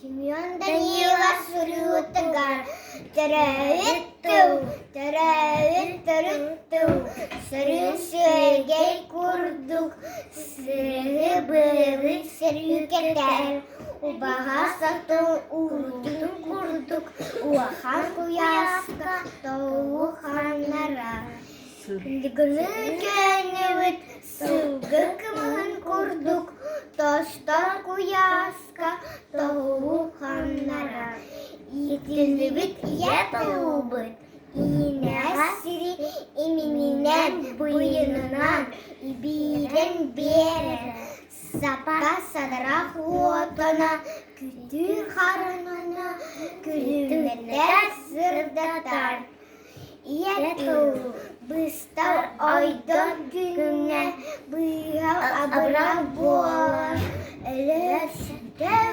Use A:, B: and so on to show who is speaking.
A: Семен Данилов суруйуутугар төрөөбүт тыл, төрөөбүт төрүт тыл сөрүүн сүөгэй курдук сырыһы быылы сөрүүкэтэр, убаһа сотун уурдун курдук улахан куйааска толуу ханнарар. Күндүгүнү көннүбүт сылгы кымыһын курдук тостор куйааска тоһуу ханнарар. Иитиллибит ийэ толуубут иинэҕэ сири имининэн, быйынынан ибиирэн биэрэр. Сапа садарах уотана күтүр хараҥана күлүмнэтэр сырдатар. Ийэ тыл быстар ойдор күҥҥэ быыһал абырал буолар, өлөр-сүтэр.